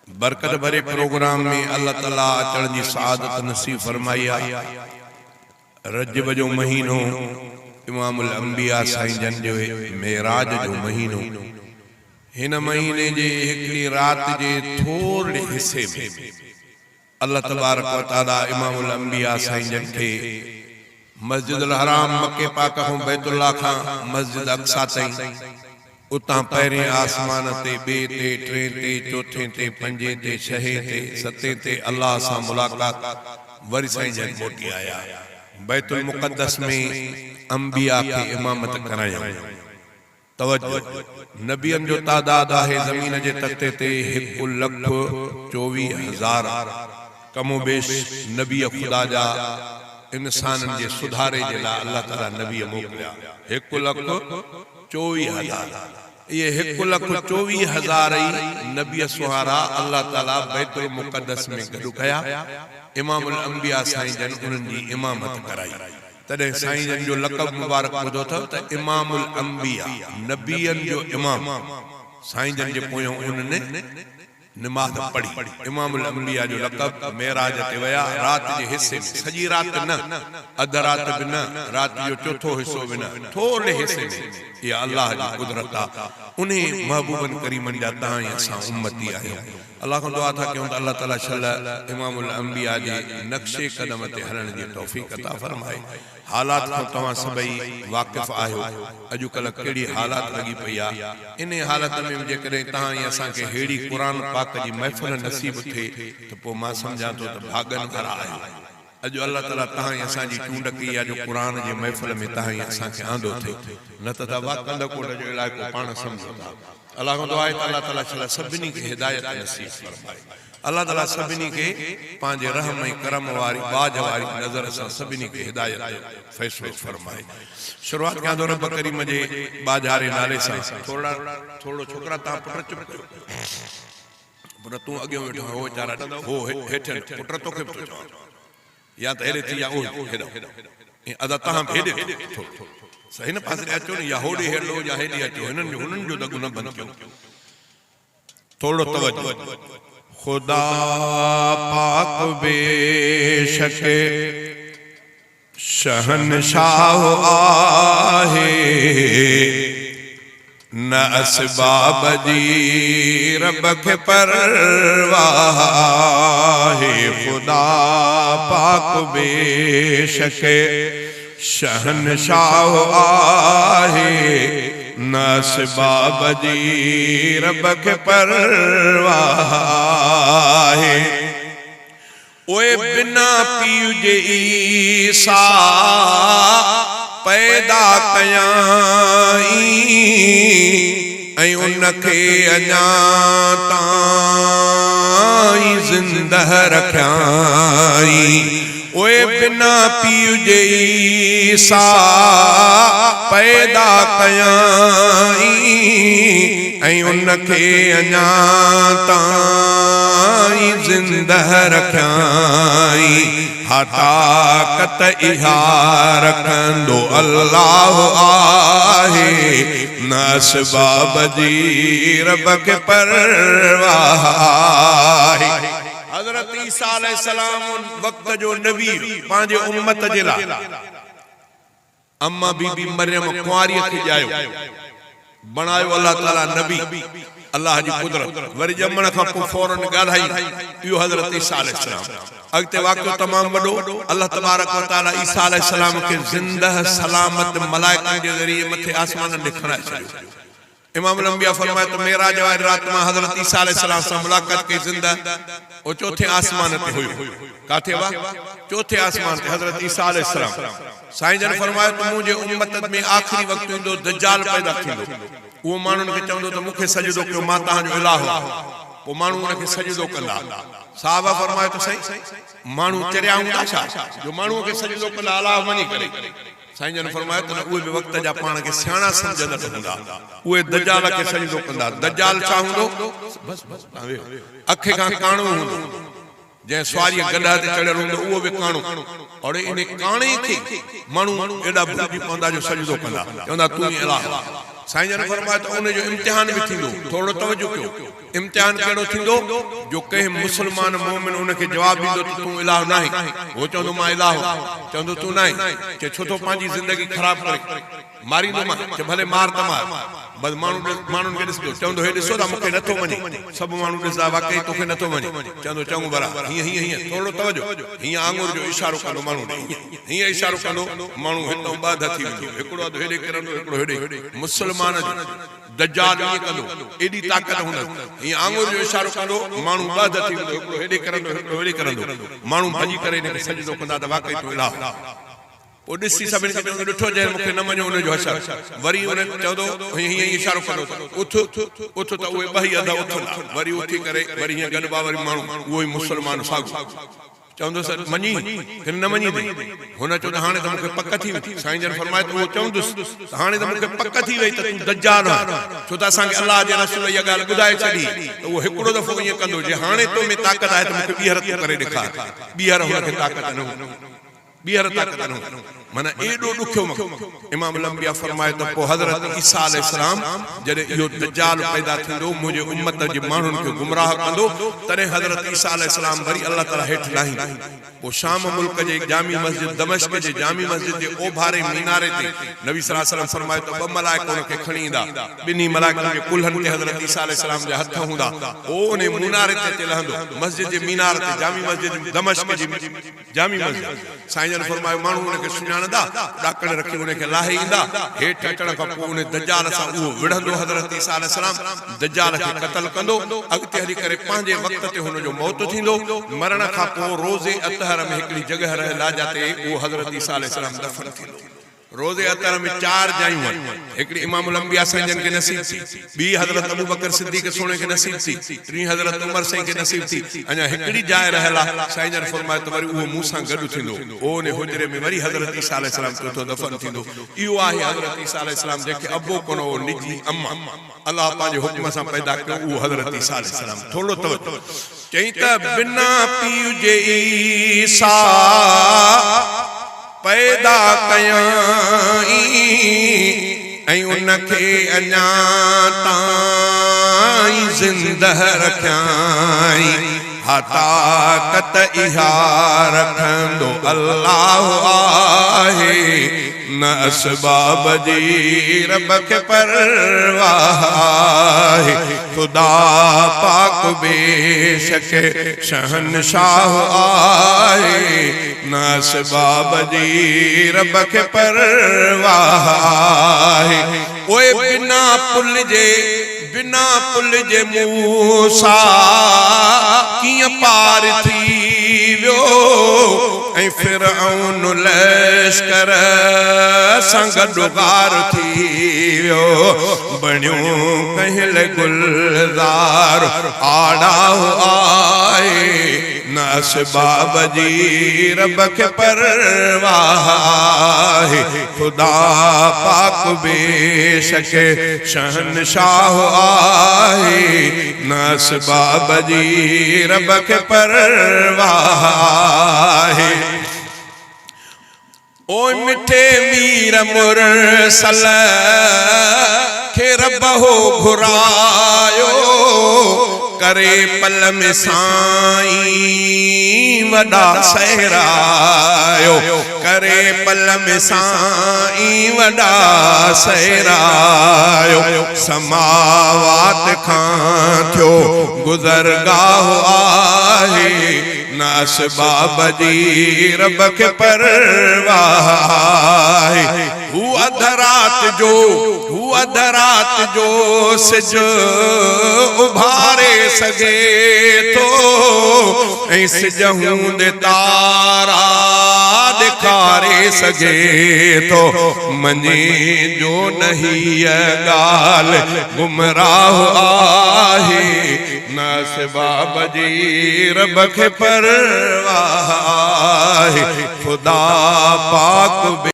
برڪت ڀري پروگرام ۾ الله تعالي اچڻ جي سعادت نصيب فرمائي آ. رجب جو مهينو امام الانبياء سائين جن جي معراج جو مهينو. هن مهيني جي هڪڙي رات جي ٿورڙي حصي ۾ الله تبارڪ و تعالي امام الانبياء سائين جن کي مسجد الحرام مڪي پاڪ کان بيت الله کان مسجد اقصيٰ تائين اتان پهرين آسمان تي ٻئي تي ٽئين تي چوٿين تي پنجين تي ڇهين تي ستين تي الله سان ملاقات وري سائين جن موٽي آيا بيت المقدس ۾ انبياء کي امامت ڪرايائون. توجه! نبين جو تعداد آهي زمين جي تختي تي هڪ لک 24 هزار ڪم و بيش نبي خدا جا انسانن جي سڌاري جي لاء الله تعالي نبي موڪليا هڪ لک 24 هزار اهي هڪ لک 24 هزار ئي نبي سهارا الله تعالي بيت المقدس ۾ گڏ ڪيا امام الانبياء سائين جن انهن جي امامت ڪرائي. تڏهن سائين جن جو لقب مبارڪ ٻڌو اٿو ته امام الانبياء، نبين جو امام، سائين جن جي پويان انهن نماز پڙهي. امام الانبياء جو لقب، معراج تي ويا، رات جي حصي ۾ سڄي رات نه، اڌ رات به نه، رات جو چوٿون حصو به نه، ٿورڙي حصي ۾، اها الله جي قدرت آ، انهي محبوبن ڪريمن جا توهان ۽ اسان امتي آهيون. الله کان دعا ٿا ڪيون ته الله تعالي شل امام الانبياء جي نقش قدم تي هلڻ جي توفيق عطا فرمائي. حالات کان توهان سڀئي واقف آهيو اڄ ڪلهه ڪهڙي حالات لڳي پئي آ انهي حالت ۾ به جيڪڏهن توهان ۽ اسان کي ههڙي قرآن پاڪ جي محفل نصيب ٿئي ته پوء مان سمجهان ٿو ته ڀاڳن وارا آهيو. اڄ الله تعالي توهان ۽ اسان جي چونڊ ڪئي آ جو قرآن جي محفل ۾ توهان ۽ اسان کي آندو اٿئي نه ته ته واهه ڪنڌڪوٽ جو علائقو پاڻ سمجهو ٿا. الله کان دعا آهي ته الله تعالي شل سڀني کي هدايت نصيب فرمائي. الله تعالي سڀني کي پنهنجي رحم ۽ ڪرم واري ٻاجهه واري نظر سان سڀني کي هدايت جو فيصلو فرمائي. شروعات ڪيان ٿو رب ڪريم جي ٻاجهاري نالي سان. ٿورڙا ٿورڙو ڇوڪرا تان پٽ چپ ڪيو. پٽ تون اڳيون ويٺو آهين هو ويچارا هو هيٺ آهن پٽ توکي به ٿو چوان. يا ته هيڏي ٿي يا اوهي هيڏانهن ۽ ادا توهان به هيڏي ٿيو ٿورو سو هن پاسي ڏي اچو نه يا هوڏي هلو يا هيڏي اچو هنن جو هنن جو دڳ نه بند ڪيو ٿورڙو توجه. خدا پاڪ بيشڪ شهنشاهه آهي. نه اسباب جي رب کي پرواهه آهي خدا پاڪ بيشڪ شهنشاهه آهي نه اسباب جي رب کي پرواهه آهي. اهي بنا پيء جي عيسيٰ پيدا ڪيائين ۽ ان کي اڃا تائين زنده رکيائين. اهي بنا پيء جي عيسيٰ پيدا ڪيائين ۽ ان کي اڃا تائين زنده رکيائين. ها طاقت اها رکندو الله آهي، نه اسباب جي رب کي پرواهه آهي. حضرت عيسيٰ عليه السلام وقت جو نبي پنهنجي امت جي لاء اما بي بي مريم ڪنواريء کي ڄايو بڻايو الله تعالي نبي الله جي قدرت وري ڄمڻ کان پوء فورن ڳالهائي اهو حضرت عيسيٰ عليه السلام اڳتي واقعو تمام وڏو الله تبارڪ و تعالي عيسيٰ عليه السلام کي زنده سلامت ملائڪن جي ذريعي مٿي آسمانن ڏي کڻائي ڇڏيو. امام الانبياء فرمايو ته معراج واري رات مان حضرت عيسيٰ عليه السلام سان ملاقات ڪئي زنده اهو چوٿين آسمان تي هيو ڪاٿي هئا چوٿين آسمان تي حضرت عيسيٰ عليه السلام سائين جن فرمايو ته منهنجي امت ۾ آخري وقت ايندو دجال پيدا ٿيندو اهو ماڻهن کي چوندو ته مون کي سجدو ڪيو مان توهان جو الٰه آهيان پوء ماڻهو ان کي سجدو ڪندا صحابه فرمايو ته سائين ماڻهو چريا هوندا ڇا جو ماڻهو کي سجدو ڪندا الٰه مڃي ڪري سائين جن فرمايو ته نه اهي به وقت جا پاڻ کي سياڻا سمجهندڙ هوندا، اهي دجال کي سجدو ڪندا، دجال ڇا هوندو؟ بس بس تان ويهو، اک کان ڪاڻو هوندو، جنهن سواريء گڏهه تي چڙهيل هوندو اهو به ڪاڻو، اڙي انهي ڪاڻي کي ماڻهو ايڏا ڀلجي پوندا جو سجدو ڪندا، چوندا تون ئي الاهه آهين. سائين جن فرمايو ته ان جو امتحان به ٿيندو. ٿورڙو توجه ڪيو. امتحان ڪهڙو ٿيندو جو ڪنهن مسلمان مؤمن ان کي جواب ڏيندو ته تون الاهه ناهين. هو چوندو مان الاهه آهيان. چوندو تون ناهين. چي ڇو ٿو پنهنجي زندگي خراب ڪرين. ماريندومانء. چي ڀلي مار ته مار. بس ماڻهو ماڻهن کي ڏسندو. چوندو هي ڏسو ٿا مون کي نٿو مڃي. سڀ ماڻهو ڏسندا واقعي توکي نٿو مڃي. چوندو چڱو ڀلا هيئن هيئن هيئن ٿورڙو توجه. هيئن آڱر جو اشارو ڪندو ماڻهو ڏي هيئن هيئن اشارو ڪندو ماڻهو هتئون ٻه اڌ ٿي ويندو. هڪڙو اڌ هيڏي ڪرندو هڪڙو هيڏي. مسلمان جو. دجال ائين ڪندو، ايڏي طاقت هوندس، هيئن آڱر جو اشارو ڪندو، ماڻهو ٻه اڌ ٿي ويندو، هڪڙو هيڏي ڪرندو، هڪڙو هيڏي ڪرندو، ماڻهو ڀڄي ڪري هن کي سجدو ڪندا ته واقعي تون الاهه آهين. پوء ڏسي سڀني کي چوندو، ڏٺو جنهن مون کي نه مڃيو ان جو حشر. وري ان چوندو، هيئن هيئن اشارو ڪندو ته اٿ، اٿ ته اهي ٻه ئي اڌ اٿندا، وري اٿي ڪري وري هيئن گڏبا وري ماڻهو اهو ئي مسلمان ساڳيو. چوندس مڃي؟ هن نه مڃيندي. هن چيو ته هاڻي ته مون کي پڪ ٿي وئي. سائين جن فرمايو ته اهو چوندس ته هاڻي ته مون کي پڪ ٿي وئي ته تون دجال آهين، ڇو ته اسان کي الله جي رسول اها ڳالهه ٻڌائي ڇڏي ته اهو هڪڙو دفعو ائين ڪندو، جي هاڻي تو ۾ طاقت آهي ته مون کي ٻيهر تون ڪري ڏيکار. ٻيهر هن کي طاقت نه هوندي. ٻيهر طاقت نه هوندي. معنيٰ ايڏو ڏکيو وقت. امام الانبياء فرمايو ته پوء حضرت عيسيٰ عليه السلام جڏهن اهو دجال پيدا ٿيندو منهنجي امت جي ماڻهن کي گمراهه ڪندو تڏهن حضرت عيسيٰ عليه السلام وري الله تعاليٰ هيٺ لاهيندو. پوء شام ملڪ جي جامع مسجد دمشق جي جامع مسجد جي اوڀارين ميناري تي نبي صلي الله عليه وسلم فرمايو ته ٻه ملائڪ ان کي کڻي ايندا ٻنهي ملائڪن جي ڪلهن تي حضرت عيسيٰ عليه السلام جا هٿ هوندا پوء انهي موناري تي اچي لهندو مسجد جي مينار تي جامع مسجد دمشق جي جامع مسجد، سائين جن فرمايو، ماڻهو ان کي سڃاڻندا، ڏاڪڻ رکي ان کي لاهي ايندا، هيٺ اچڻ کان پوء ان دجال سان اهو وڙهندو حضرت عيسيٰ عليه السلام دجال کي قتل ڪندو، اڳتي هلي ڪري پنهنجي وقت تي هن جو موت ٿيندو، مرڻ کان پوء روضي اطهر ۾ هڪڙي جڳهه رهيل آهي جاتي اهو حضرت عيسيٰ عليه السلام دفن ٿيندو. روضي اطهر ۾ چار جايون آهن، هڪڙي امام الانبياء سائين جن کي نصيب ٿي، ٻي حضرت ابوبڪر صديق سهڻي کي نصيب ٿي، ٽين حضرت عمر سائين کي نصيب ٿي، اڃا هڪڙي جاء رهيل آهي، سائين جن فرمايو ته وري اهو مون سان گڏ ٿيندو، اهو انهي حجري ۾ وري حضرت عيسيٰ عليه السلام چوٿون دفن ٿيندو، اهو آهي حضرت عيسيٰ عليه السلام جنهن کي ابو ڪونه هو نجي اما الله پنهنجي حڪم سان پيدا ڪيو اهو حضرت عيسيٰ عليه السلام ٿورڙو توجه. چئين ته بنا پيء جي عيسيٰ پيدا ڪيائين ۽ ان کي اڃا تائين زنده رکيائين، ها طاقت اها رکندو الله آهي. نه اسباب جي رب کي پرواهه آهي، خدا پاڪ بيشڪ شهنشاهه آهي، نه اسباب جي رب کي پرواهه آهي. اوء بنا پل جي، بنا پل جي موسيٰ ڪيئن پار ٿي ويو ۽ فرعون لشڪر سان گڏ غار ٿي ويو، بڻيو ڪنهن لئه گلزار آڙاهه آهي. نه اسباب جي رب کي پرواهه آهي، خدا پاڪ بيشڪ شهنشاهه آهي، نه اسباب جي رب کي پرواهه آهي. او مٺي مير مرسل کي رب هو گهرايو، ڪري پل ۾ سائين وڏا سهرايو، ڪري پل ۾ سائين وڏا سهرايو، سماوات کان ٿيو گذرگاهه آهي. نه اسباب جي رب کي پرواهه آهي. هو اڌ رات جو، هو اڌ رات جو سج اڀاري سگهي ٿو ۽ سج هوندي تارا ڏيکاري سگهي ٿو. مڃي جو نه هيء ڳالهه گمراهه آهي. نه اسباب جي رب کي پرواهه آهي، خدا پاڪ.